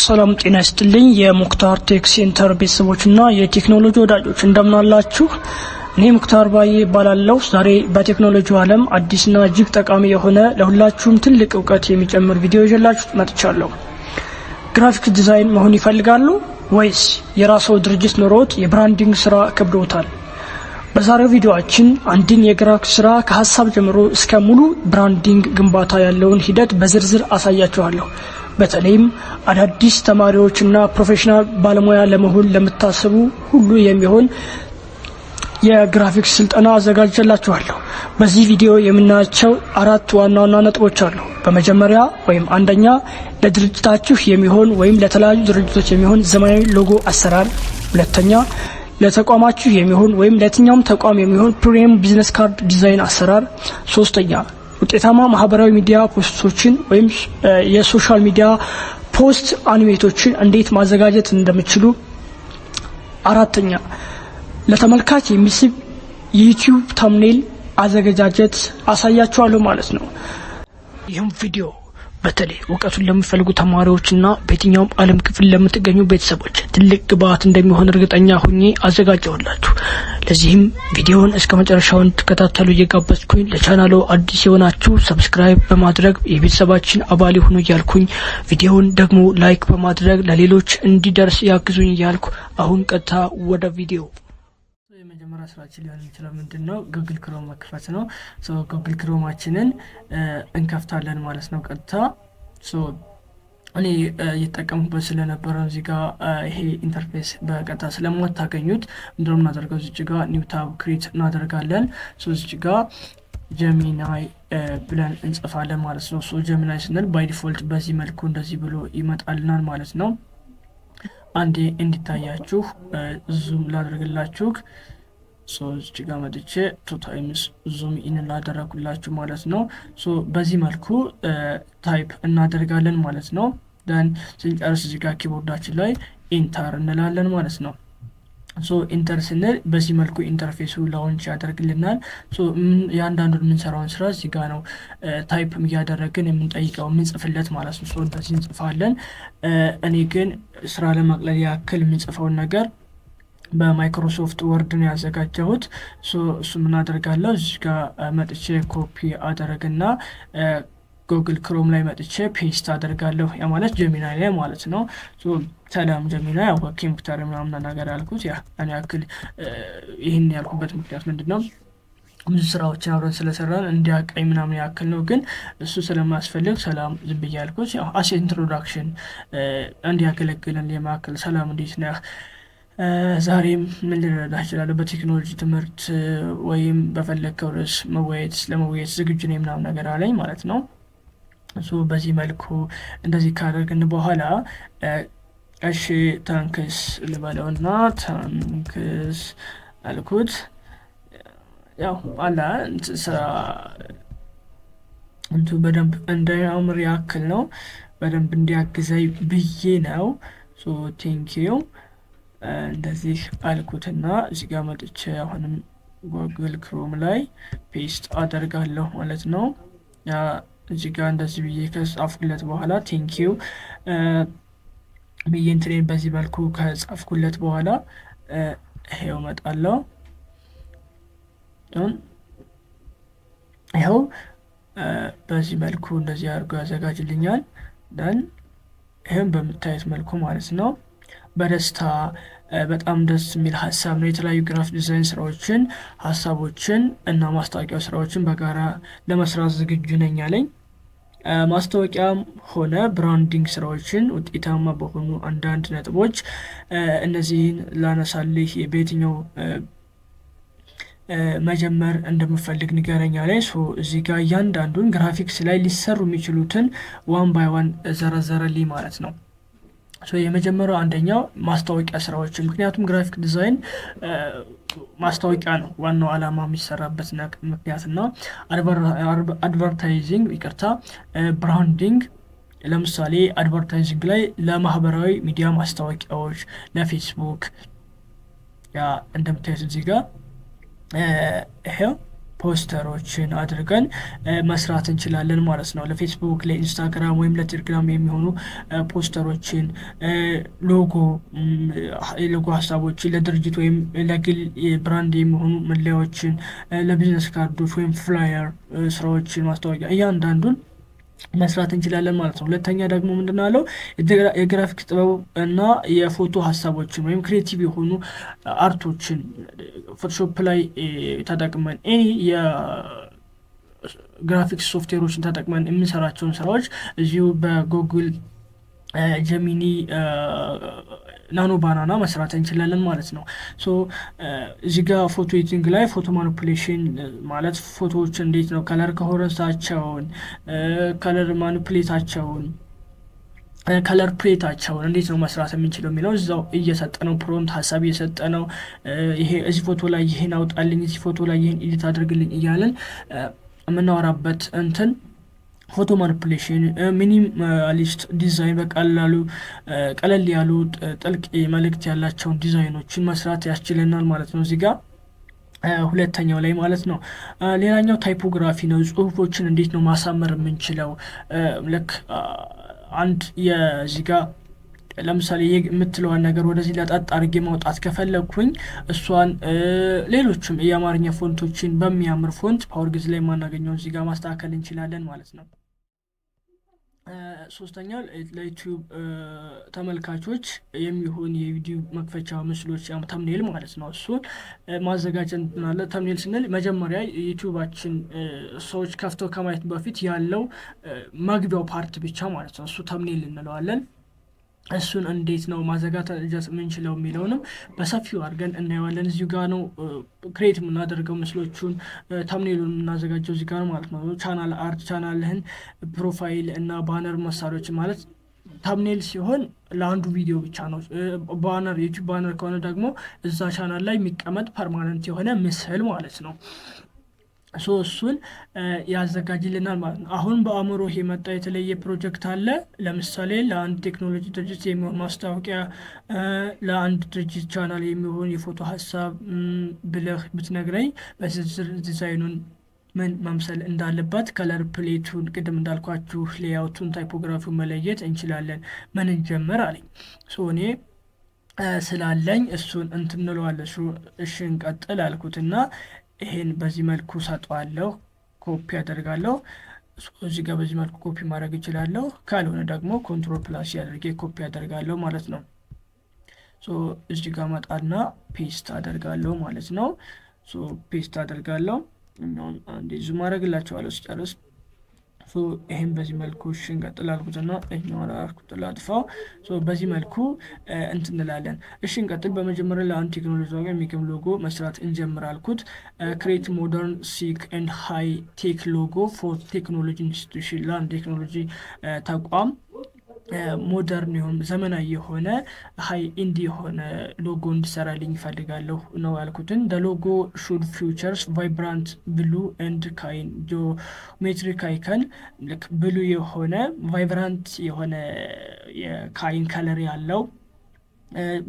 ሰላም ጤና ይስጥልኝ የሙክታር ቴክ ሴንተር ቤተሰቦችና የቴክኖሎጂ ወዳጆች፣ እንደምናላችሁ። እኔ ሙክታር ባዬ እባላለሁ። ዛሬ በቴክኖሎጂው ዓለም አዲስና እጅግ ጠቃሚ የሆነ፣ ለሁላችሁም ትልቅ እውቀት የሚጨምር ቪዲዮ ይዤላችሁ መጥቻለሁ። Graphic design መሆን ይፈልጋሉ ወይስ የራስዎ ድርጅት ኖሮት የ branding ስራ ከብዶታል? በዛሬው ቪዲዮአችን አንድን የ graphic ስራ ከሀሳብ ጀምሮ እስከ ሙሉ branding ግንባታ ያለውን ሂደት በዝርዝር አሳያችኋለሁ። በተለይም አዳዲስ ተማሪዎችና professional ባለሙያ ለመሆን ለምታስቡ ሁሉ የሚሆን የግራፊክስ ስልጠና አዘጋጅቼላችኋለሁ። በዚህ ቪዲዮ የምናያቸው አራት ዋና ዋና ነጥቦች አሉ። በመጀመሪያ ወይም አንደኛ፣ ለድርጅታችሁ የሚሆን ወይም ለተለያዩ ድርጅቶች የሚሆን ዘመናዊ ሎጎ አሰራር፣ ሁለተኛ፣ ለተቋማችሁ የሚሆን ወይም ለየትኛውም ተቋም የሚሆን premium business card design አሰራር፣ ሶስተኛ፣ ውጤታማ ማህበራዊ ሚዲያ post ኦችን ወይም የ social media post አኒሜቶችን እንዴት ማዘጋጀት እንደምትችሉ፣ አራተኛ፣ ለተመልካች የሚስብ የ YouTube thumbnail አዘገጃጀት አሳያችኋለሁ ማለት ነው። ይህም ቪዲዮ በተለይ እውቀቱን ለሚፈልጉ ተማሪዎችና በየትኛውም ዓለም ክፍል ለምትገኙ ቤተሰቦች ትልቅ ግብአት እንደሚሆን እርግጠኛ ሁኜ አዘጋጀሁላችሁ። ለዚህም ቪዲዮውን እስከ መጨረሻው እንድትከታተሉ እየጋበዝኩኝ፣ ለቻናሉ አዲስ የሆናችሁ subscribe በማድረግ የቤተሰባችን አባል ይሁኑ እያልኩኝ፣ ቪዲዮውን ደግሞ like በማድረግ ለሌሎች እንዲደርስ ያግዙኝ እያልኩ አሁን ቀጥታ ወደ ቪዲዮ። የመጀመሪያ ስራችን ሊሆን የሚችለው ምንድን ነው? Google Chrome መክፈት ነው። Google Chrome ኣችንን እንከፍታለን ማለት ነው ቀጥታ። እኔ እየተጠቀምኩበት ስለነበረ እዚህ ጋ ይሄ interface በቀጥታ ስለማታገኙት ምንድነው የምናደርገው? እዚች ጋ new tab create እናደርጋለን። እዚች ጋ Gemini ብለን እንጽፋለን ማለት ነው። Gemini ስንል by default በዚህ መልኩ እንደዚህ ብሎ ይመጣልናል ማለት ነው። አንዴ እንዲታያችሁ zoom ላደርግላችሁ። እዚች ጋ መጥቼ 2 times zoom in ላደረጉላችሁ ማለት ነው። በዚህ መልኩ type እናደርጋለን ማለት ነው። Then ስንጨርስ እዚህ ጋር keyboard ኣችን ላይ enter እንላለን ማለት ነው። So enter ስንል በዚህ መልኩ interface ኡ launch ያደርግልናል። የአንዳንዱን የምንሰራውን ስራ እዚህ ጋር ነው type እያደረግን የምንጠይቀው፣ የምንጽፍለት ማለት ነው። እንደዚህ እንጽፋለን። እኔ ግን ስራ ለማቅለል ያክል የምንጽፈውን ነገር በ Microsoft Word ነው ያዘጋጀሁት። እሱ ምን አደርጋለሁ? እዚህ ጋር መጥቼ ኮፒ አደረግና Google Chrome ላይ መጥቼ paste አደርጋለሁ። ያ ማለት Gemini ላይ ማለት ነው። ሰላም Gemini፣ ያው ኮምፒውተር ምናምን ነገር ያልኩት፣ ያ እኔ ያክል ይህን ያልኩበት ምክንያት ምንድን ነው? ብዙ ስራዎችን አብረን ስለሰራን እንዲያቀኝ ምናምን ያክል ነው። ግን እሱ ስለማያስፈልግ ሰላም ዝም ብዬ ያልኩት ያው as introduction እንዲያገለግለን የማክል። ሰላም፣ እንዴት ነህ? ዛሬም ምን ልረዳህ እችላለሁ? በቴክኖሎጂ ትምህርት ወይም በፈለግከው ርዕስ ለመወያየት ዝግጁ ነኝ ምናምን ነገር አለኝ ማለት ነው። በዚህ መልኩ እንደዚህ ካደረግን በኋላ እሺ thanks ልበለውና thanks አልኩት። ያው አላ ስራ እንቱ በደንብ እንዳያምር ያክል ነው፣ በደንብ እንዲያግዘኝ ብዬ ነው። Thank you እንደዚህ አልኩትና እዚህ ጋር መጥቼ አሁንም Google Chrome ላይ paste አደርጋለሁ ማለት ነው። እዚህ ጋር እንደዚህ ብዬ ከጻፍኩለት በኋላ፣ thank you ብዬ እንትኔን በዚህ መልኩ ከጻፍኩለት በኋላ ይሄው እመጣለሁ። ይኸው በዚህ መልኩ እንደዚህ አድርጎ ያዘጋጅልኛል። Then ይህም በምታዩት መልኩ ማለት ነው። በደስታ፣ በጣም ደስ የሚል ሀሳብ ነው። የተለያዩ graphic design ስራዎችን፣ ሀሳቦችን እና ማስታወቂያ ስራዎችን በጋራ ለመስራት ዝግጁ ነኝ አለኝ። ማስታወቂያም ሆነ branding ስራዎችን ውጤታማ በሆኑ አንዳንድ ነጥቦች እነዚህን ላነሳልህ፣ በየትኛው መጀመር እንደምፈልግ ንገረኝ አለኝ። እዚህ ጋር እያንዳንዱን ግራፊክስ ላይ ሊሰሩ የሚችሉትን one by one ዘረዘረልኝ ማለት ነው። የመጀመሪያው አንደኛው ማስታወቂያ ስራዎች፣ ምክንያቱም graphic design ማስታወቂያ ነው ዋናው ዓላማ የሚሰራበት ምክንያት እና advertising፣ ይቅርታ፣ branding። ለምሳሌ advertising ላይ ለማህበራዊ ሚዲያ ማስታወቂያዎች፣ ለፌስቡክ፣ ያ እንደምታዩት እዚህ ጋር ይሄው post፣ ፖስተሮችን አድርገን መስራት እንችላለን ማለት ነው። ለፌስቡክ፣ ለኢንስታግራም ወይም ለቴሌግራም የሚሆኑ ፖስተሮችን፣ ሎጎ ሀሳቦችን፣ ለድርጅት ወይም ለግል brand የሚሆኑ መለያዎችን፣ ለ business ካርዶች ወይም flyer ስራዎችን፣ ማስታወቂያ እያንዳንዱን መስራት እንችላለን ማለት ነው። ሁለተኛ ደግሞ ምንድን ነው ያለው? የግራፊክስ ጥበብ እና የፎቶ ሀሳቦችን ወይም creative የሆኑ art ኦችን Photoshop ላይ ተጠቅመን፣ any የ graphics ሶፍትዌሮችን ተጠቅመን የምንሰራቸውን ስራዎች እዚሁ በ Google Gemini Nano Banana መስራት እንችላለን ማለት ነው። So እዚህ ጋር photo editing ላይ photo manipulation ማለት ፎቶዎች እንዴት ነው color coherence ኣቸውን፣ color manipulate ኣቸውን፣ color palette ኣቸውን እንዴት ነው መስራት የምንችለው የሚለው እዛው እየሰጠ ነው። Prompt ሀሳብ እየሰጠ ነው። ይሄ እዚህ ፎቶ ላይ ይሄን አውጣልኝ፣ እዚህ ፎቶ ላይ ይሄን edit አድርግልኝ እያለን የምናወራበት እንትን photo manipulation፣ minimalist design፣ በቀላሉ ቀለል ያሉ ጥልቅ መልእክት ያላቸውን ዲዛይኖችን መስራት ያስችለናል ማለት ነው እዚህ ጋር ሁለተኛው ላይ ማለት ነው። ሌላኛው typography ነው። ጽሁፎችን እንዴት ነው ማሳመር የምንችለው? ልክ አንድ የዚህ ጋር ለምሳሌ የምትለዋን ነገር ወደዚህ ለጠጥ አድርጌ ማውጣት ከፈለግኩኝ እሷን፣ ሌሎችም የአማርኛ font ኦችን በሚያምር font Power Geez ላይ የማናገኘውን እዚህ ጋር ማስተካከል እንችላለን ማለት ነው። ሶስተኛው ለ YouTube ተመልካቾች የሚሆን የቪዲዮ መክፈቻ ምስሎች፣ thumbnail ማለት ነው። እሱን ማዘጋጀት እንችላለን። Thumbnail ስንል መጀመሪያ YouTube ኣችን ሰዎች ከፍተው ከማየት በፊት ያለው መግቢያው part ብቻ ማለት ነው። እሱ thumbnail እንለዋለን። እሱን እንዴት ነው ማዘጋጀት የምንችለው የሚለውንም በሰፊው አድርገን እናየዋለን። እዚሁ ጋር ነው create የምናደርገው ምስሎቹን፣ thumbnail ኡን የምናዘጋጀው እዚህ ጋር ማለት ነው። Channel art፣ ቻናልህን profile እና banner መሳሪያዎች ማለት thumbnail ሲሆን ለአንዱ ቪዲዮ ብቻ ነው። Banner፣ YouTube banner ከሆነ ደግሞ እዛ ቻናል ላይ የሚቀመጥ permanent የሆነ ምስል ማለት ነው። So እሱን ያዘጋጅልናል ማለት ነው። አሁን በአእምሮህ የመጣ የተለየ ፕሮጀክት አለ? ለምሳሌ ለአንድ ቴክኖሎጂ ድርጅት የሚሆን ማስታወቂያ፣ ለአንድ ድርጅት ቻናል የሚሆን የፎቶ ሀሳብ ብለህ ብትነግረኝ በዝርዝር ዲዛይኑን ምን መምሰል እንዳለበት፣ color palette ኡን፣ ቅድም እንዳልኳችሁ layout ኡን፣ typography ውን መለየት እንችላለን። ምን እንጀምር አለኝ። So እኔ ስላለኝ እሱን እንትን እንለዋለን። እሺ እንቀጥል አልኩትና ይሄን በዚህ መልኩ ሰጠዋለሁ። ኮፒ አደርጋለሁ። እዚህ ጋር በዚህ መልኩ ኮፒ ማድረግ እችላለሁ። ካልሆነ ደግሞ control plus አድርጌ ኮፒ አደርጋለሁ ማለት ነው። እዚህ ጋር መጣና paste አደርጋለሁ ማለት ነው። Paste አደርጋለሁ። አንዴ zoom አደርግላቸዋለሁ ስጨርስ። ይሄን በዚህ መልኩ እሺ እንቀጥል አልኩትና ይሄኛውን አልኩት ላጥፋው። በዚህ መልኩ እንትን እንላለን። እሺ እንቀጥል። በመጀመሪያ ለአንድ ቴክኖሎጂ ዋጋ የሚገም ሎጎ መስራት እንጀምር አልኩት። Create modern, sleek and high tech logo for technology institution፣ ለአንድ ቴክኖሎጂ ተቋም modern የሆነ፣ ዘመናዊ የሆነ፣ high end የሆነ ሎጎ እንዲሰራልኝ ይፈልጋለሁ ነው ያልኩትን። The logo should features vibrant blue and cyan geometric icon፣ ልክ blue የሆነ፣ vibrant የሆነ የ cyan color ያለው፣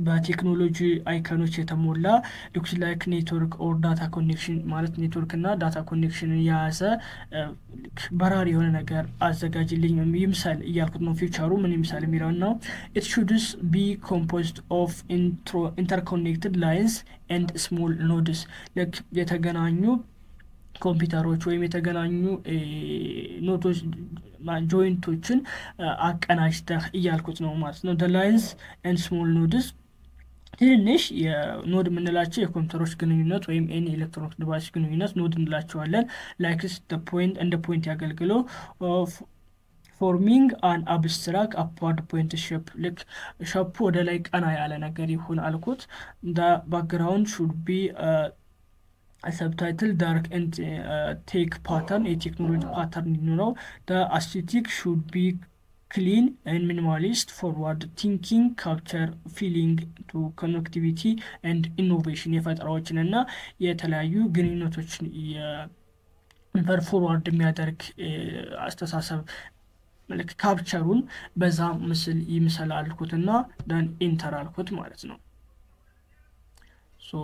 በቴክኖሎጂ icon ኦች የተሞላ፣ looks like network or data connection ማለት ኔትወርክ እና data connection ን የያዘ በራሪ የሆነ ነገር አዘጋጅልኝ ይምሰል እያልኩት ነው። Feature ኡ ምን ይምሰል የሚለውን ነው። It shoulds be composed of interconnected lines and small nodes፣ ልክ የተገናኙ ኮምፒውተሮች ወይም የተገናኙ node ኦች joint ኦችን አቀናጅተህ እያልኩት ነው ማለት ነው። Lines and small nodes፣ ትንንሽ የ node የምንላቸው የኮምፒውተሮች ግንኙነት ወይም any electronic device ግንኙነት node እንላቸዋለን። Likes point፣ እንደ point ያገልግሎ forming an abstract upward point shape፣ ልክ shape ኡ ወደ ላይ ቀና ያለ ነገር ይሁን አልኩት። Background should be subtle dark and tech pattern፣ የቴክኖሎጂ pattern ይኑረው። Aesthetic should be clean and minimalist, forward thinking, capture feeling to connectivity and innovation፣ የፈጠራዎችን እና የተለያዩ ግንኙነቶችን forward የሚያደርግ አስተሳሰብ ልክ capture ኡን በዛ ምስል ይምሰል አልኩት እና then enter አልኩት ማለት ነው። So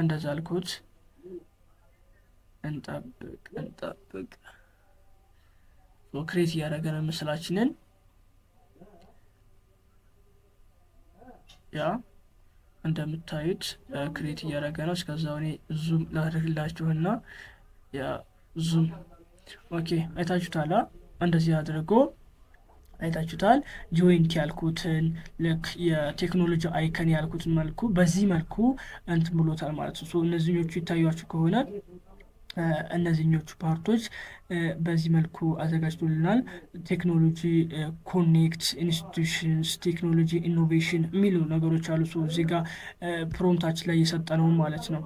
እንደዛ አልኩት። እንጠብቅ እንጠብቅ። Create እያደረገ ነው ምስላችንን። Yeah, እንደምታዩት create እያደረገ ነው። እስከዛው እኔ zoom ላድርግላችሁና፣ yeah, zoom። Okay፣ አይታችሁታላ። እንደዚህ አድርጎ አይታችሁታል። Joint ያልኩትን ልክ የቴክኖሎጂ icon ያልኩትን መልኩ በዚህ መልኩ እንትን ብሎታል ማለት ነው። እነዚህኞቹ ይታያችሁ ከሆነ እነዚህኞቹ part ኦች በዚህ መልኩ አዘጋጅቶልናል። Technology connect institutions፣ technology innovation የሚሉ ነገሮች አሉ። እዚህ ጋር prompt ኣችን ላይ እየሰጠነው ማለት ነው።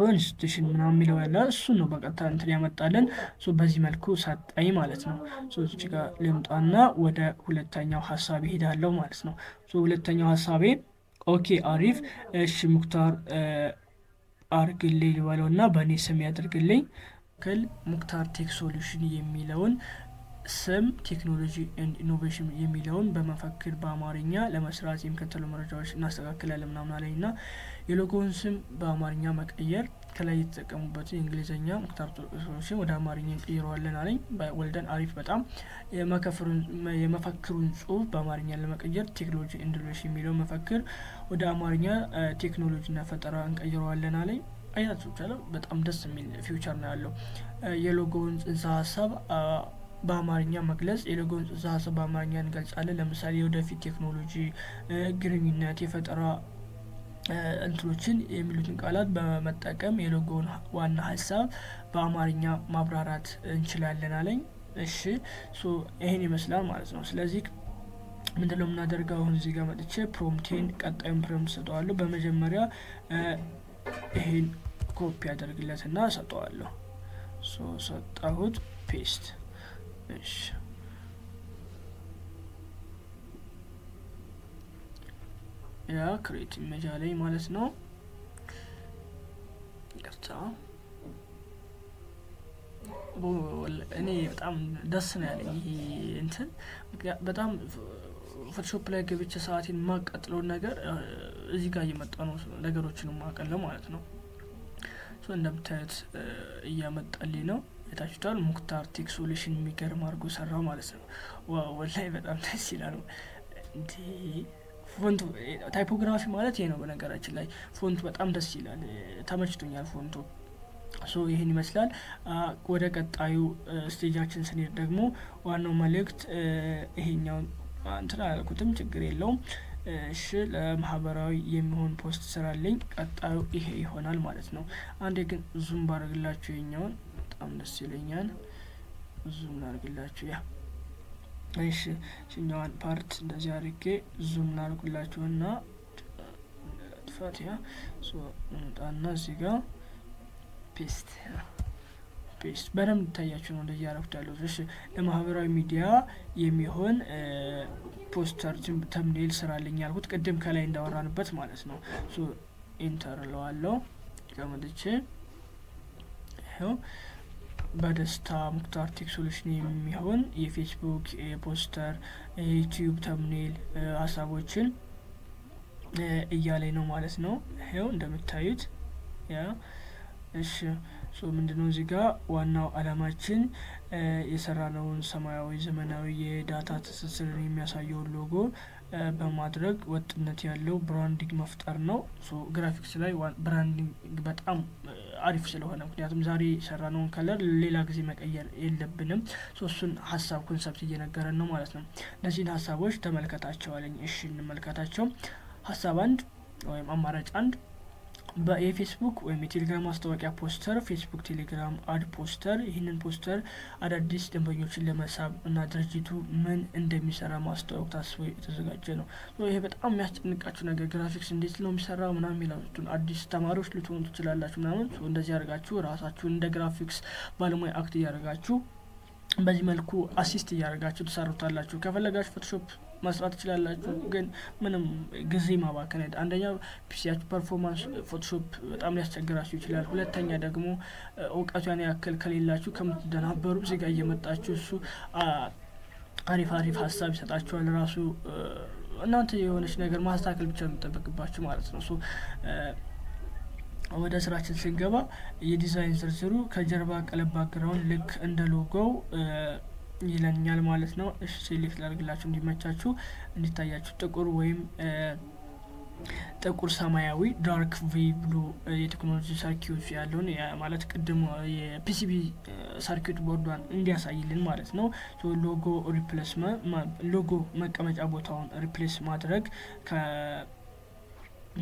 Institution ምናምን የሚለው ያለ እሱን ነው በቀጥታ እንትን ያመጣልን። በዚህ መልኩ ሰጠኝ ማለት ነው። እዚህ ጋር ልምጣና ወደ ሁለተኛው ሀሳብ ይሄዳለሁ ማለት ነው። ሁለተኛው ሀሳቤ፣ okay፣ አሪፍ፣ እሺ፣ ሙክታር አርግልኝ ልበለው እና በእኔ ስም ያደርግልኝ ክል ሙክታር Tech Solution የሚለውን ስም technology and innovation የሚለውን በመፈክር በአማርኛ ለመስራት የሚከተሉ መረጃዎች እናስተካክላለን ምናምን አለኝ። እና የሎጎውን ስም በአማርኛ መቀየር፣ ከላይ የተጠቀሙበትን የእንግሊዝኛ ሙክታር Solution ወደ አማርኛ እንቀይረዋለን አለኝ። Well done፣ አሪፍ በጣም። የመፈክሩን ጽሁፍ በአማርኛ ለመቀየር technology innovation የሚለውን መፈክር ወደ አማርኛ ቴክኖሎጂና ፈጠራ እንቀይረዋለን አለኝ። አይታችሁታል። በጣም ደስ የሚል feature ነው ያለው። የሎጎውን ጽንሰ ሀሳብ በአማርኛ መግለጽ፣ የሎጎውን ጽንሰ ሀሳብ በአማርኛ እንገልጻለን። ለምሳሌ የወደፊት ቴክኖሎጂ፣ ግንኙነት፣ የፈጠራ እንትኖችን የሚሉትን ቃላት በመጠቀም የሎጎውን ዋና ሀሳብ በአማርኛ ማብራራት እንችላለን አለኝ። እሺ፣ so ይሄን ይመስላል ማለት ነው። ስለዚህ ምንድነው የምናደርገው? አሁን እዚህ ጋር መጥቼ prompt ኤን ቀጣዩን prompt ሰጠዋለሁ። በመጀመሪያ ይሄን ኮፒ አደርግለትና ሰጠዋለሁ። So ሰጠሁት፣ paste። እሺ፣ yeah, create image አለኝ ማለት ነው። ይቅርታ፣ እኔ በጣም ደስ ነው ያለኝ ይሄ እንትን። በጣም Photoshop ላይ ገብቼ ሰዓቴን የማቃጥለውን ነገር እዚህ ጋር እየመጣ ነው ነገሮችን የማቀለው ማለት ነው። እንደምታዩት እያመጣልኝ ነው። አይታችሁታል። ሙክታር Tech Solution የሚገርም አድርጎ ሰራው ማለት ነው። Wow፣ ወላሂ በጣም ደስ ይላል። እንዴ፣ font ኡ typography ማለት ይሄ ነው። በነገራችን ላይ font ኡ በጣም ደስ ይላል። ተመችቶኛል font ኡ። So ይህን ይመስላል። ወደ ቀጣዩ stage ኣችን ስንሄድ ደግሞ ዋናው መልእክት ይሄኛውን እንትን አላልኩትም፣ ችግር የለውም። እሺ፣ ለማህበራዊ የሚሆን post ስራልኝ። ቀጣዩ ይሄ ይሆናል ማለት ነው። አንዴ ግን zoom ባደርግላችሁ ይሄኛውን በጣም ደስ ይለኛል። Zoom ላድርግላችሁ፣ yeah፣ እሺ፣ ይችኛዋን part እንደዚህ አድርጌ zoom ላድርግላችሁና ጥፋት፣ yeah፣ so እንምጣና እዚህ ጋር paste paste። በደንብ እንዲታያችሁ ነው እንደዚህ ያደረኩት ያለሁት። እሺ፣ ለማህበራዊ ሚዲያ የሚሆን poster thumbnail ስራልኝ ያልኩት ቅድም ከላይ እንዳወራንበት ማለት ነው። So enter እለዋለሁ ቀመጥቼ። ይኸው በደስታ ሙክታር Tech Solution የሚሆን የፌስቡክ የፖስተር፣ የዩቲዩብ thumbnail ሀሳቦችን እያለኝ ነው ማለት ነው። ይኸው እንደምታዩት፣ yeah፣ እሺ፣ so ምንድነው እዚህ ጋር ዋናው አላማችን የሰራነውን ሰማያዊ ዘመናዊ የ data ትስስርን የሚያሳየውን ሎጎ በማድረግ ወጥነት ያለው branding መፍጠር ነው። So graphics ላይ branding በጣም አሪፍ ስለሆነ፣ ምክንያቱም ዛሬ የሰራነውን color ሌላ ጊዜ መቀየር የለብንም። So እሱን ሀሳብ concept እየነገረን ነው ማለት ነው። እነዚህን ሀሳቦች ተመልከታቸው አለኝ። እሺ፣ እንመልከታቸው። ሀሳብ አንድ ወይም አማራጭ አንድ የፌስቡክ ወይም የቴሌግራም ማስታወቂያ ፖስተር፣ ፌስቡክ ቴሌግራም ad poster። ይህንን ፖስተር አዳዲስ ደንበኞችን ለመሳብ እና ድርጅቱ ምን እንደሚሰራ ማስተዋወቅ ታስቦ የተዘጋጀ ነው። ይሄ በጣም የሚያስጨንቃችሁ ነገር ግራፊክስ እንዴት ነው የሚሰራው ምናምን የሚላችሁን አዲስ ተማሪዎች ልትሆኑ ትችላላችሁ ምናምን፣ እንደዚህ ያደርጋችሁ ራሳችሁን እንደ ግራፊክስ ባለሙያ act እያደረጋችሁ በዚህ መልኩ assist እያደረጋችሁ ትሰሩታላችሁ። ከፈለጋችሁ Photoshop መስራት ትችላላችሁ። ግን ምንም ጊዜ ማባከን፣ አንደኛ PC ያችሁ performance Photoshop በጣም ሊያስቸግራችሁ ይችላል። ሁለተኛ ደግሞ እውቀቱ ያን ያክል ከሌላችሁ ከምትደናበሩ እዚህ ጋር እየመጣችሁ እሱ አሪፍ አሪፍ ሀሳብ ይሰጣችኋል። ራሱ እናንተ የሆነች ነገር ማስተካከል ብቻ የሚጠበቅባችሁ ማለት ነው። So ወደ ስራችን ስንገባ የዲዛይን ዝርዝሩ ከጀርባ ቀለም background ልክ እንደ ሎጎው ይለኛል ማለት ነው። እሺ select ላድርግላችሁ እንዲመቻችሁ እንዲታያችሁ ጥቁር ወይም ጥቁር ሰማያዊ dark V blue የቴክኖሎጂ circuit ያለውን ማለት ቅድም የ PCB circuit board ዷን እንዲያሳይልን ማለት ነው። Logo replacement logo መቀመጫ ቦታውን replace ማድረግ፣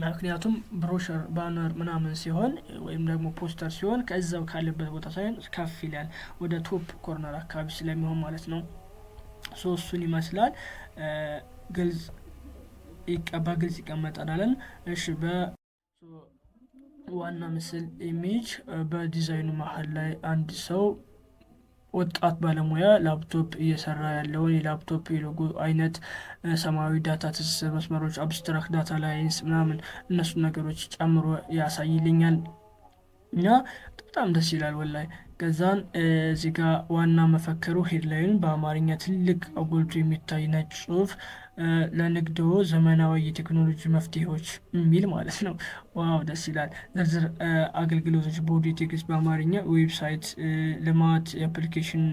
ምክንያቱም brochure፣ banner ምናምን ሲሆን ወይም ደግሞ ፖስተር ሲሆን ከዛው ካለበት ቦታ ሳይሆን ከፍ ይላል፣ ወደ top corner አካባቢ ስለሚሆን ማለት ነው። So እሱን ይመስላል። ግልጽ በግልጽ ይቀመጣል። እሺ በዋና ምስል image በዲዛይኑ መሀል ላይ አንድ ሰው ወጣት ባለሙያ ላፕቶፕ እየሰራ ያለውን የ laptop የ logo አይነት፣ ሰማያዊ data ትስስር መስመሮች፣ abstract data lines ምናምን እነሱን ነገሮች ጨምሮ ያሳይልኛል እና በጣም ደስ ይላል ወላሂ። ከዛን እዚህ ጋ ዋና መፈክሩ headline በአማርኛ ትልቅ ጎልቶ የሚታይ ነጭ ጽሁፍ ለንግድዎ ዘመናዊ የቴክኖሎጂ መፍትሄዎች የሚል ማለት ነው። Wow ደስ ይላል። ዝርዝር አገልግሎቶች body text በአማርኛ website ልማት፣ የ application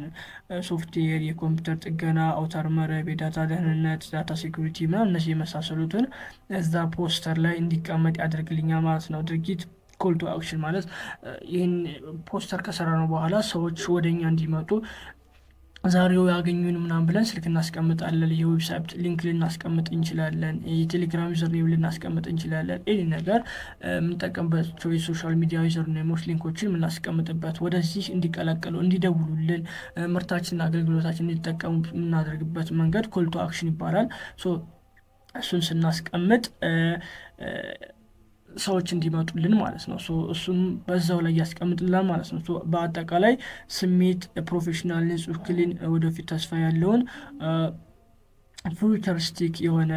ሶፍትዌር፣ የኮምፒውተር ጥገና፣ አውታር መረብ፣ የ data ደህንነት፣ data security ምናምን እነዚህ የመሳሰሉትን እዛ ፖስተር ላይ እንዲቀመጥ ያደርግልኛል ማለት ነው። ድርጊት call to action ማለት ይህን ፖስተር ከሰራነው በኋላ ሰዎች ወደ እኛ እንዲመጡ ዛሬው ያገኙን ምናምን ብለን ስልክ እናስቀምጣለን። የ website link ልናስቀምጥ እንችላለን። የቴሌግራም username ልናስቀምጥ እንችላለን። Any ነገር የምንጠቀምባቸው የ social media username ኦች link ኦችን የምናስቀምጥበት፣ ወደዚህ እንዲቀላቀሉ፣ እንዲደውሉልን፣ ምርታችንና አገልግሎታችን እንዲጠቀሙ የምናደርግበት መንገድ call to action ይባላል። እሱን ስናስቀምጥ ሰዎች እንዲመጡልን ማለት ነው። እሱም በዛው ላይ ያስቀምጥልናል ማለት ነው። በአጠቃላይ ስሜት professional፣ ንጹህ፣ clean፣ ወደፊት ተስፋ ያለውን futuristic የሆነ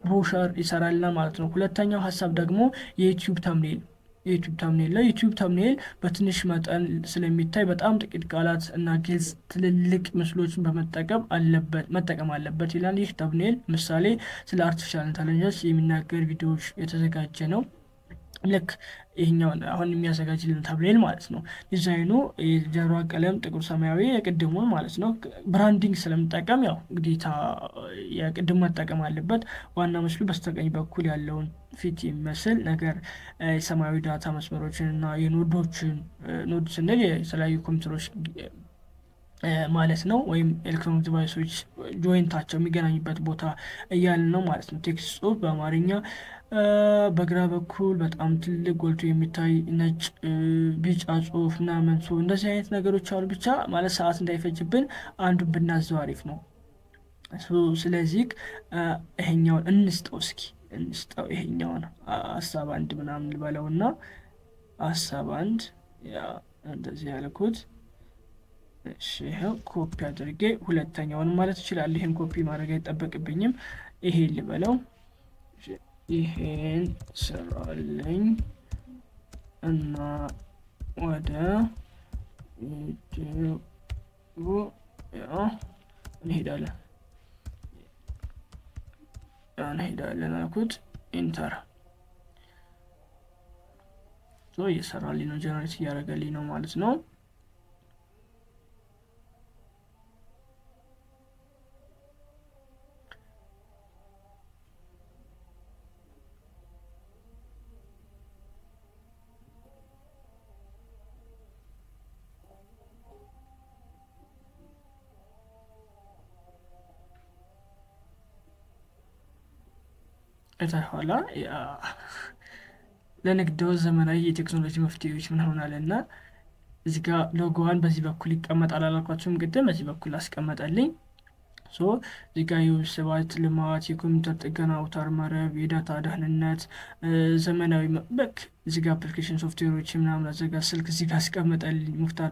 ብሮሸር ይሰራልናል ማለት ነው። ሁለተኛው ሀሳብ ደግሞ የ YouTube thumbnail። የ YouTube thumbnail ላይ YouTube thumbnail በትንሽ መጠን ስለሚታይ በጣም ጥቂት ቃላት እና ግልጽ ትልልቅ ምስሎችን በመጠቀም አለበት መጠቀም አለበት ይላል። ይህ thumbnail ምሳሌ ስለ artificial intelligence የሚናገር ቪዲዮዎች የተዘጋጀ ነው። ልክ ይሄኛውን አሁን የሚያዘጋጅልን thumbnail ማለት ነው። ዲዛይኑ የጀርባ ቀለም ጥቁር ሰማያዊ የቅድሙን ማለት ነው። Branding ስለምጠቀም ያው ግዴታ የቅድሙ መጠቀም አለበት። ዋና ምስሉ በስተቀኝ በኩል ያለውን ፊት የሚመስል ነገር የሰማያዊ data መስመሮችን እና የ node ኦችን፣ node ስንል የተለያዩ ኮምፒውተሮች ማለት ነው። ወይም electronic device ኦች joint ኣቸው የሚገናኙበት ቦታ እያልን ነው ማለት ነው። Text ጽሁፍ በአማርኛ በግራ በኩል በጣም ትልቅ ጎልቶ የሚታይ ነጭ ቢጫ ጽሁፍ ምናምን እንደዚህ አይነት ነገሮች አሉ። ብቻ ማለት ሰዓት እንዳይፈጅብን አንዱን ብናዘው አሪፍ ነው። ስለዚህ ይሄኛውን እንስጠው፣ እስኪ እንስጠው። ይሄኛውን ሀሳብ አንድ ምናምን ልበለውና ሀሳብ አንድ yeah እንደዚህ ያልኩት። እሺ ይኸው ኮፒ አድርጌ ሁለተኛውን ማለት እችላለሁ። ይሄን ኮፒ ማድረግ አይጠበቅብኝም። ይሄን ልበለው፣ ይሄን ስራልኝ እና ወደ YouTube እንሄዳለን እንሄዳለን አልኩት። Enter። እየሰራልኝ ነው፣ generate እያደረገልኝ ነው ማለት ነው። ኋላ ለንግድ ዘመናዊ የቴክኖሎጂ መፍትሄዎች ምናምን አለ እና እዚህ ጋር ሎጎዋን በዚህ በኩል ይቀመጣል አላልኳችሁም? ቅድም በዚህ በኩል አስቀመጠልኝ። So እዚህ ጋር የ website ልማት፣ የኮምፒውተር ጥገና፣ አውታር መረብ፣ የ data ደህንነት፣ ዘመናዊ በክ እዚህ ጋር application software ኦች ምናምን አዘጋ ስልክ እዚህ ጋር አስቀመጠልኝ። ሙክታር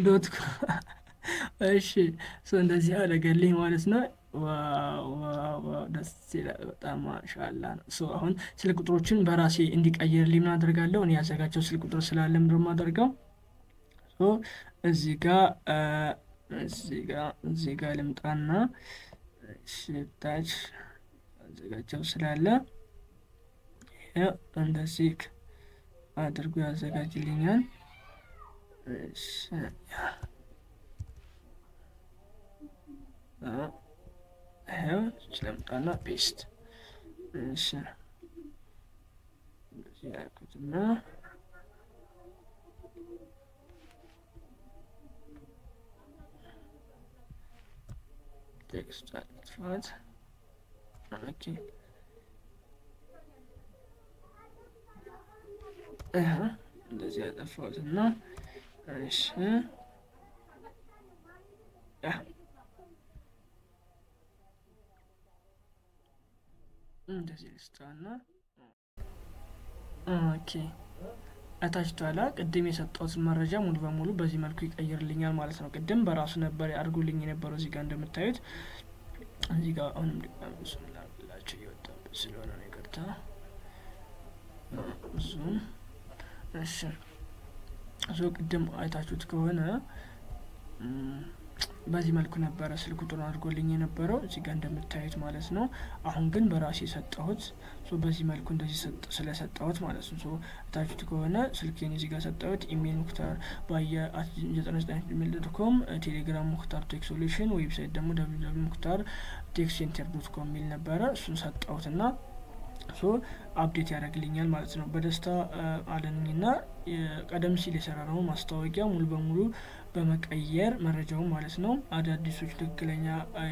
dot። እሺ እንደዚህ አደረገልኝ ማለት ነው። Wow ደስ ይላል በጣም ማሻአላ ነው። So አሁን ስልክ ቁጥሮችን በራሴ እንዲቀይርልኝ ምን አደርጋለሁ? እኔ ያዘጋጀው ስልክ ቁጥር ስላለ ምንድን ነው የማደርገው? እዚህ ጋር ልምጣና ታች ያዘጋጀው ስላለ እንደዚህ አድርጎ ያዘጋጅልኛል። እሺ፣ ይኸው ስለምጣና paste። እሺ፣ እንደዚህ ያልኩትና text አጥፋት። Okay፣ እንደዚህ ያጠፋሁትና እሺ፣ yeah፣ እንደዚህ ልስጣና okay፣ እታችቷላ ቅድም የሰጠሁትን መረጃ ሙሉ በሙሉ በዚህ መልኩ ይቀይርልኛል ማለት ነው። ቅድም በራሱ ነበር አድርጎልኝ የነበረው፣ እዚህ ጋር እንደምታዩት። እዚህ ጋር አሁንም ድጋሚ እሱን ላድርግላቸው፣ እየወጣበት ስለሆነ ነው፣ ይቅርታ። እሱም እሺ፣ so ቅድም አይታችሁት ከሆነ በዚህ መልኩ ነበረ ስልክ ቁጥሩን አድርጎልኝ የነበረው፣ እዚህ ጋር እንደምታዩት ማለት ነው። አሁን ግን በራሴ ሰጠሁት። So በዚህ መልኩ እንደዚህ ስለሰጠሁት ማለት ነው። So አይታችሁት ከሆነ ስልኬን እዚህ ጋር ሰጠሁት። ኢሜል ሙክታር ባየ@99 gmail.com፣ ቴሌግራም ሙክታር Tech Solution፣ website ደግሞ www ሙክታር tech center.com የሚል ነበረ። እሱን ሰጠሁት እና so update ያደርግልኛል ማለት ነው። በደስታ አለኝና ቀደም ሲል የሰራነው ማስታወቂያ ሙሉ በሙሉ በመቀየር መረጃውን ማለት ነው፣ አዳዲሶች ትክክለኛ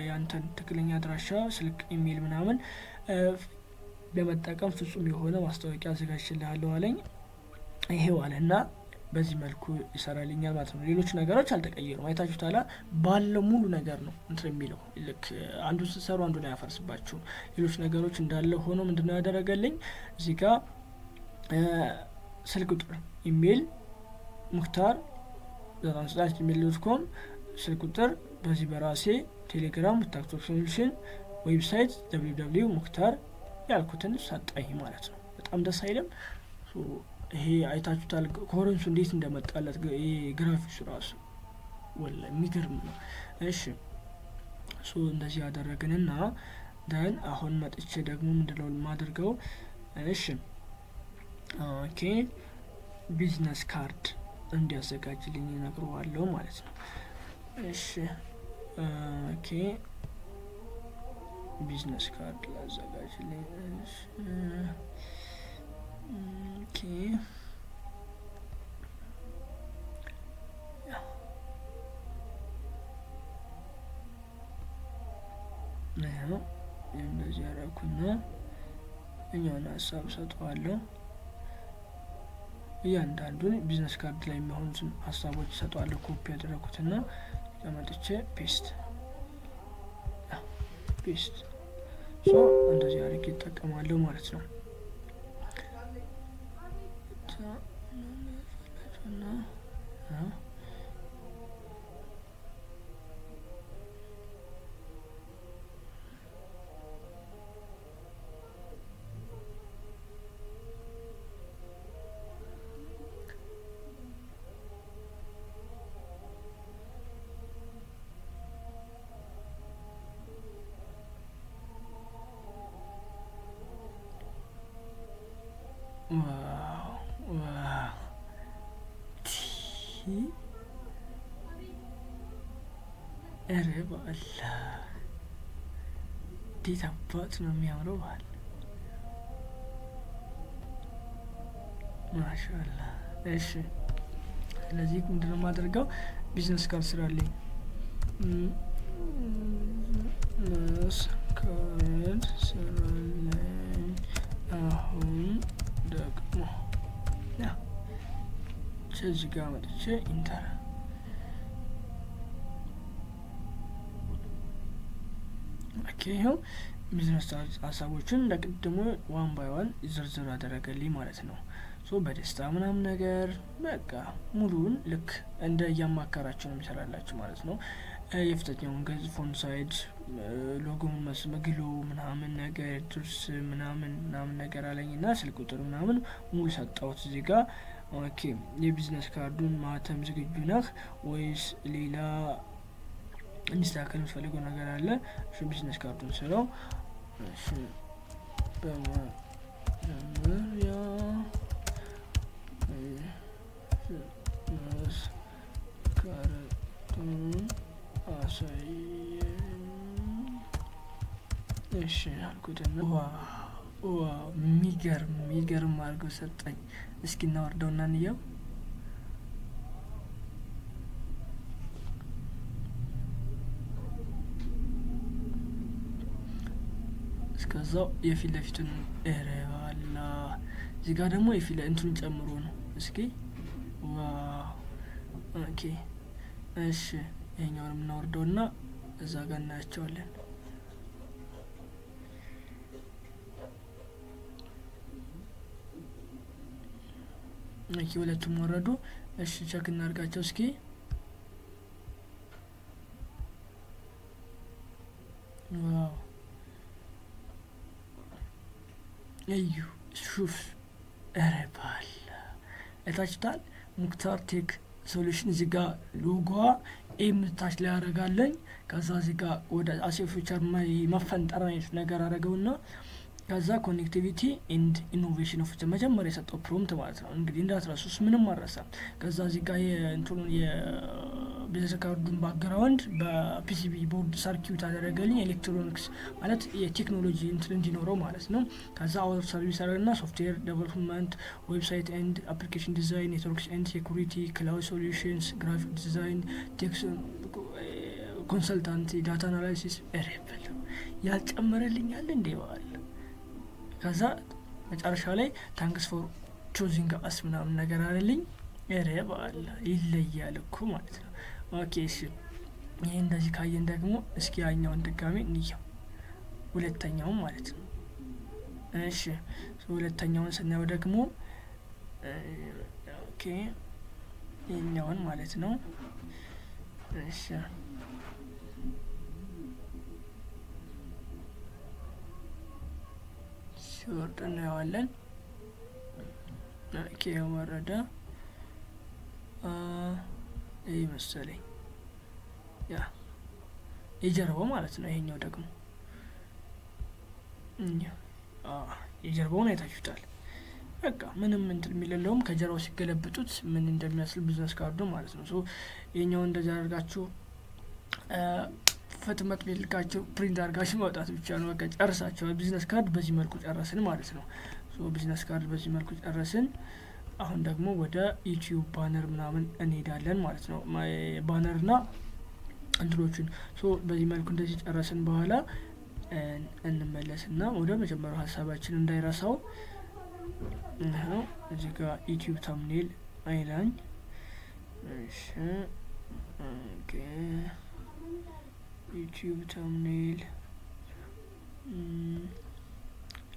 ያንተን ትክክለኛ አድራሻ፣ ስልክ፣ ኢሜይል ምናምን በመጠቀም ፍጹም የሆነ ማስታወቂያ አዘጋጅቼልሃለሁ አለኝ። ይሄው አለና በዚህ መልኩ ይሰራልኛል ማለት ነው። ሌሎች ነገሮች አልተቀየሩም። አይታችሁታላ፣ ባለው ሙሉ ነገር ነው እንትን የሚለው። ልክ አንዱን ስትሰሩ አንዱን አያፈርስባችሁም። ሌሎች ነገሮች እንዳለ ሆኖ ምንድነው ያደረገልኝ? እዚህ ጋር ስልክ ቁጥር፣ ኢሜይል ሙክታር 99 gmail.com፣ ስልክ ቁጥር በዚህ በራሴ፣ ቴሌግራም ሙክታር Solution፣ website www ሙክታር ያልኩትን ሰጠኝ ማለት ነው። በጣም ደስ አይልም? ይሄ አይታችሁታል coherence ኡ እንዴት እንደመጣለት፣ ይሄ ግራፊክሱ ራሱ ወላሂ የሚገርም ነው። እሺ፣ so እንደዚህ ያደረግንና then አሁን መጥቼ ደግሞ ምንድነው የማደርገው? እሺ፣ okay፣ business card እንዲያዘጋጅልኝ እነግረዋለሁ ማለት ነው። እሺ፣ okay፣ business card ላዘጋጅልኝ። እሺ፣ okay፣ ይኸው እንደዚህ ያደረኩና እኛውን ሀሳብ ሰጠዋለሁ። እያንዳንዱን business card ላይ የሚሆኑትን ሀሳቦች ሰጠዋለሁ። ኮፒ ያደረኩትና መጥቼ paste paste። So እንደዚህ አድርጌ እጠቀማለሁ ማለት ነው። Wow, ቲ ኧረ በአላህ፣ እንዴት አባቱ ነው የሚያምረው! ባህል ማሻአላህ። እሺ፣ ስለዚህ ምንድነው የማደርገው? Business card ስራልኝ፣ business card ስራልኝ። አሁን ደግሞ yeah፣ እዚህ ጋር መጥቼ enter። Okay፣ ይኸው ቢዝነስ ሀሳቦችን ለቅድሞ one by one ዝርዝር አደረገልኝ ማለት ነው። So በደስታ ምናምን ነገር በቃ ሙሉውን ልክ እንደ እያማከራችሁ ነው የሚሰራላችሁ ማለት ነው። የፊተኛውን ገጽ font size፣ logo ውን መስመግሎ ምናምን ነገር ድርስ ምናምን ምናምን ነገር አለኝ እና ስልክ ቁጥር ምናምን ሙሉ ሰጠሁት እዚህ ጋር። Okay፣ የ business card ኡን ማተም ዝግጁ ነህ ወይስ ሌላ እንዲስተካከል የምትፈልገው ነገር አለ? እሺ፣ business card ኡን ስለው፣ እሺ፣ በመጀመሪያ ቢዝነስ ካርዱን አሳየኝ። እሺ አልኩትና wow፣ የሚገርም የሚገርም አድርገው ሰጠኝ። እስኪ እናወርደውና እንየው። እስከዛው የፊት ለፊቱን፣ ኧረ ባላ፣ እዚህ ጋር ደግሞ የፊት እንትኑን ጨምሮ ነው። እስኪ wow፣ okay፣ እሺ፣ ይሄኛውን እናወርደውና እዛ ጋር እናያቸዋለን። Okay፣ ሁለቱም ወረዱ። እሺ፣ check እናድርጋቸው እስኪ። Wow፣ እዩ፣ ሹፍ፣ ኧረ ባላ፣ አይታችሁታል። ሙክታር Tech Solution እዚህ ጋር logo ዋ M ታች ላይ ያደርጋለኝ። ከዛ እዚህ ጋር ወደ አሴ future መፈንጠር አይነት ነገር አደረገውና ከዛ connectivity and innovation of መጀመሪያ የሰጠው prompt ማለት ነው። እንግዲህ እንዳትረሱስ፣ ምንም አልረሳም። ከዛ እዚህ ጋር የእንትኑን የ business card ኡን background በ PCB board circuit አደረገልኝ። ኤሌክትሮኒክስ ማለት የቴክኖሎጂ እንትን እንዲኖረው ማለት ነው። ከዛ our service አደረግና software development፣ website and application design፣ networks and security፣ cloud solutions፣ graphic design፣ tech consultant፣ data analysis ሬብል ያልጨመረልኛል እንዴ በዋል። ከዛ መጨረሻ ላይ "Thanks for choosing us" ምናምን ነገር አለልኝ። ኧረ በአላ፣ ይለያል እኮ ማለት ነው። Okay፣ እሺ፣ ይህ እንደዚህ ካየን ደግሞ እስኪ ያኛውን ድጋሜ እንየው፣ ሁለተኛውን ማለት ነው። እሺ፣ ሁለተኛውን ስናየው ደግሞ፣ okay፣ ይህኛውን ማለት ነው። እሺ፣ ሲወርድ እናየዋለን። Okay፣ ወረደ። ይህ መሰለኝ ያ የጀርባው ማለት ነው። ይሄኛው ደግሞ የጀርባውን አይታችሁታል። በቃ ምንም እንትን የሚለለውም ከጀርባው ሲገለብጡት ምን እንደሚመስል business card ኡ ማለት ነው። So ይሄኛውን እንደዚህ አድርጋችሁ ህትመት ቤት ልካችሁ print አድርጋችሁ ማውጣት ብቻ ነው። በቃ ጨርሳችኋል። Business card በዚህ መልኩ ጨረስን ማለት ነው። So business card በዚህ መልኩ ጨረስን። አሁን ደግሞ ወደ YouTube banner ምናምን እንሄዳለን ማለት ነው። Banner ና እንትኖችን so በዚህ መልኩ እንደዚህ ጨረስን በኋላ እንመለስና ወደ መጀመሪያው ሀሳባችን እንዳይረሳው ይኸው እዚህ ጋር YouTube thumbnail አይላኝ። እሺ፣ okay፣ YouTube thumbnail፣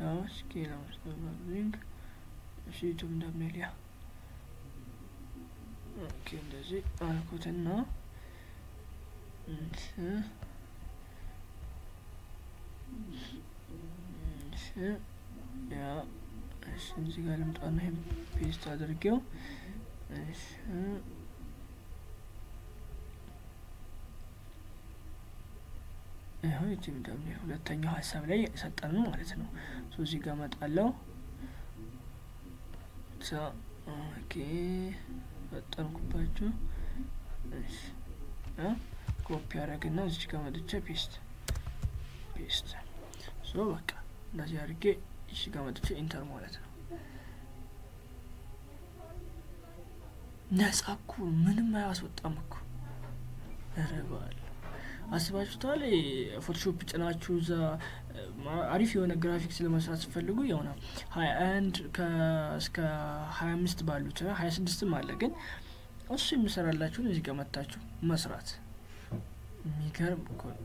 ያው እስኪ ለማስተባበሪንግ፣ እሺ፣ YouTube thumbnail፣ yeah፣ okay፣ እንደዚህ አልኩትና እሺ፣ yeah፣ እሺ፣ እዚህ ጋር ልምጣና ይሄን paste አድርጌው፣ እሺ፣ ይኸው YouTube thumbnail ሁለተኛው ሀሳብ ላይ የሰጠነው ማለት ነው። So እዚህ ጋር እመጣለሁ። Okay፣ ፈጠንኩባችሁ። እሺ፣ ኮፒ አደረግና እዚህ ጋር መጥቼ paste፣ paste። So በቃ እንደዚህ አድርጌ እዚህ ጋር መጥቼ enter ማለት ነው። ነጻ እኮ፣ ምንም አያስወጣም እኮ። ኧረ በዓል፣ አስባችሁታል? Photoshop ጭናችሁ እዛ አሪፍ የሆነ ግራፊክስ ለመስራት ስትፈልጉ የሆነ 21 እስከ 25 ባሉት፣ 26ም አለ፣ ግን እሱ የሚሰራላችሁን እዚህ ጋር መታችሁ መስራት የሚገርም እኮ ነው።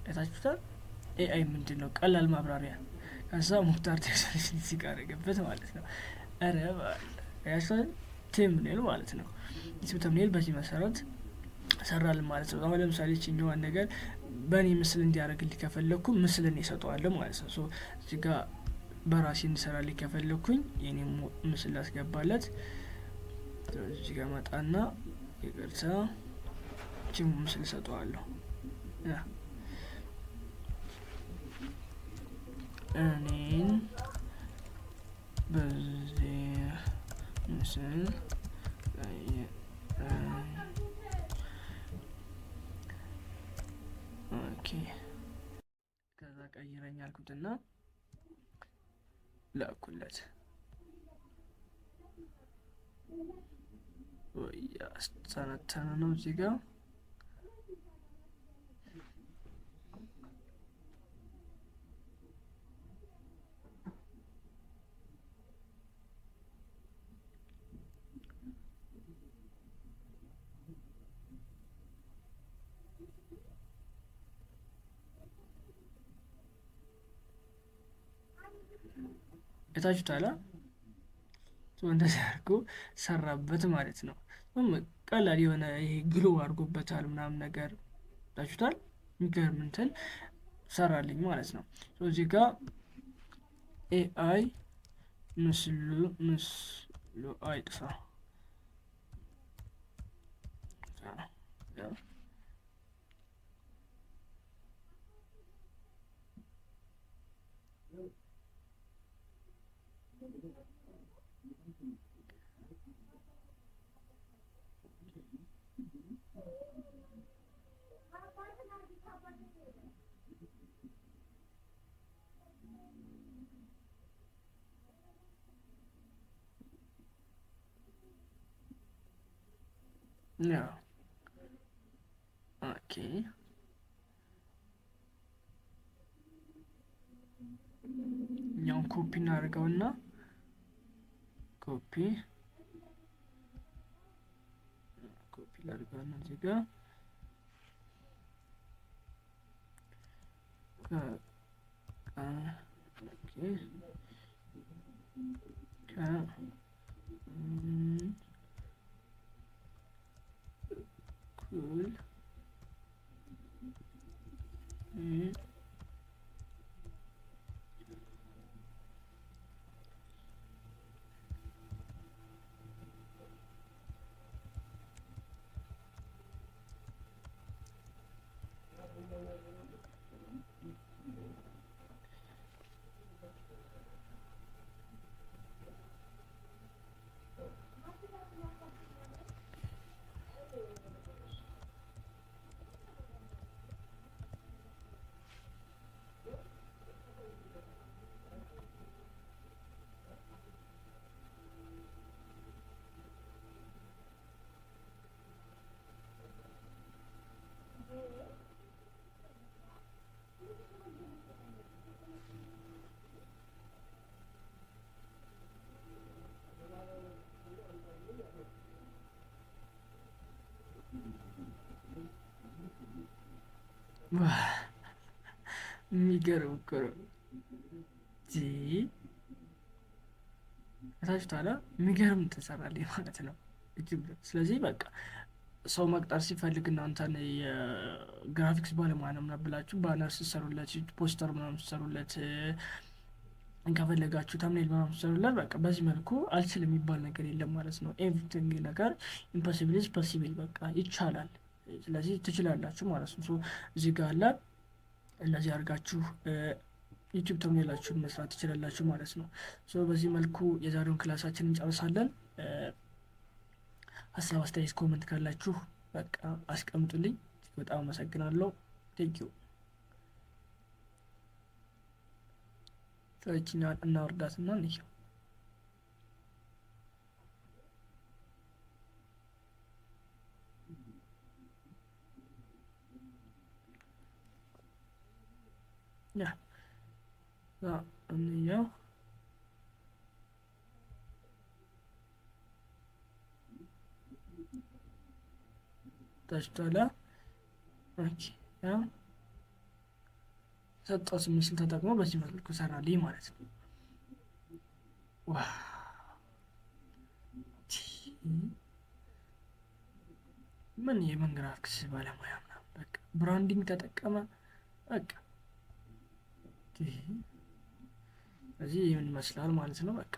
አይታችሁታል? AI ምንድን ነው? ቀላል ማብራሪያ። ከዛ ሙክታር Tech Solution እዚህ ጋር አደረገበት ማለት ነው። ኧረ በዓል፣ ያችሁታል? Thumbnail ማለት ነው። YouTube thumbnail በዚህ መሰረት ሰራልን ማለት ነው። አሁን ለምሳሌ ይችኛዋን ነገር በእኔ ምስል እንዲያደርግልኝ ከፈለግኩ ምስልን ይሰጠዋለሁ ማለት ነው። So እዚህ ጋር በራሴ እንዲሰራልኝ ከፈለግኩኝ የኔ ምስል ላስገባለት። እዚህ ጋር መጣና፣ ይቅርታ፣ ይቺን ምስል እሰጠዋለሁ። Yeah፣ እኔን በዚህ ምስል okay፣ ከዛ ቀይረኝ አልኩትና ላኩለት። ወይ አስተነተነ ነው እዚህ ጋር። አይታችሁታል። እንደዚህ አድርጎ ሰራበት ማለት ነው። ቀላል የሆነ ይሄ glow አድርጎበታል ምናምን ነገር አይታችሁታል። የሚገርም እንትን ሰራልኝ ማለት ነው። እዚህ ጋር AI ምስሉ አይጥፋ። Yeah, okay። እኛውን ኮፒ እናደርገውና copy ላድርገውና እዚህ ጋር okay ከ እኩል የሚገርም እኮ ነው። ታችኋላ የሚገርም ትሰራለች ማለት ነው። ስለዚህ በቃ ሰው መቅጠር ሲፈልግ እናንተን የግራፊክስ ባለሙያ ነው ምናምን ብላችሁ banner ስትሰሩለት፣ ፖስተር ምናምን ስትሰሩለት፣ ከፈለጋችሁ thumbnail ምናምን ስትሰሩለት፣ በቃ በዚህ መልኩ አልችልም የሚባል ነገር የለም ማለት ነው። Everything ነገር impossible is possible፣ በቃ ይቻላል። ስለዚህ ትችላላችሁ ማለት ነው። እዚህ ጋር አለ፣ እንደዚህ አድርጋችሁ YouTube thumbnail ኣችሁን መስራት ትችላላችሁ ማለት ነው። በዚህ መልኩ የዛሬውን class ኣችንን እንጨርሳለን። ሀሳብ፣ አስተያየት፣ comment ካላችሁ በቃ አስቀምጡልኝ። በጣም አመሰግናለሁ። Thank you። ይችኛዋን እናወርዳትና እንየው። Yeah, እንየው። ታችቷላ። Okay፣ yeah፣ ሰጠው ምስል ተጠቅሞ በዚህ መልኩ ሰራልኝ ማለት ነው። Wow፣ ምን የምን ግራፊክስ ባለሙያ ምናምን፣ በቃ branding ተጠቀመ። በቃ እዚህ ይህን ይመስላል ማለት ነው። በቃ።